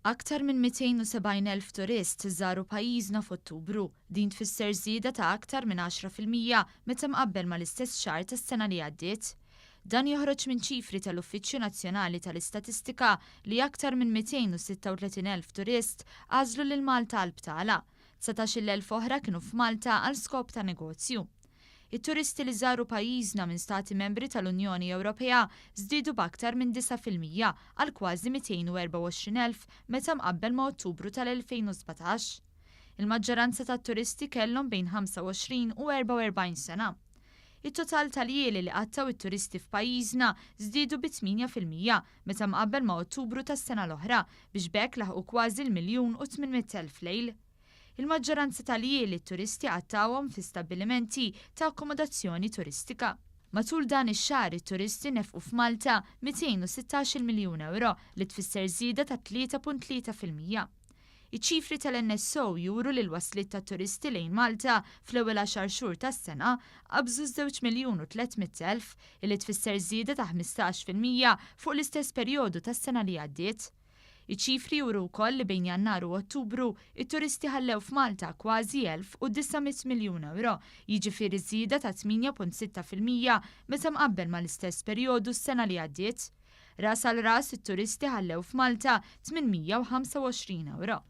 Aktar minn 270,000 turist żaru pajjiżna f'Ottubru. Din tfisser żieda ta' aktar minn 10% meta mqabbel mal-istess xahar tas-sena li għaddiet. Dan joħroġ minn ċifri tal-Uffiċċju Nazzjonali tal-Istatistika li aktar minn 236,000 turist għażlu lil Malta għal btala. 19,000 oħra kienu f'Malta għal skop ta' negozju. It-turisti li żaru pajjiżna minn stati membri tal-Unjoni Ewropea żdiedu b'aktar minn 9% għal kważi 224,000 meta mqabbel ma' Ottubru tal-2017. Il-maġġoranza tat-turisti kellhom bejn 25 u 44 sena. It-total tal-ljieli li qattgħu t-turisti f'pajjiżna żdiedu bi 8% meta mqabbel ma' Ottubru tas-sena l-oħra biex b'hekk laħqu kważi l-miljun u 800,000 lejl. Il-maġġoranza tal-ljieli t-turisti qattgħuhom fi stabbilimenti ta' akkomodazzjoni turistika. Matul dan ix-xahar it-turisti nefqu f'Malta 216-il miljun ewro li tfisser żieda ta' 3.3%. Iċ-ċifri tal-NSO juru li l-wasliet tat-turisti lejn Malta fl-ewwel għaxar xhur tas-sena qabżu ż-żewġ miljun u 300,000 illi tfisser żieda ta' 15% fuq l-istess perjodu tas-sena li għaddiet. Iċ-ċifri juru wkoll li bejn Jannar u Ottubru, it-turisti ħallew f'Malta kważi 1,900 miljun ewro, jiġifieri żieda ta' 8.6% meta mqabbel mal-istess perjodu s-sena li għaddiet. Ras għal ras it-turisti ħallew f'Malta 825 ewro.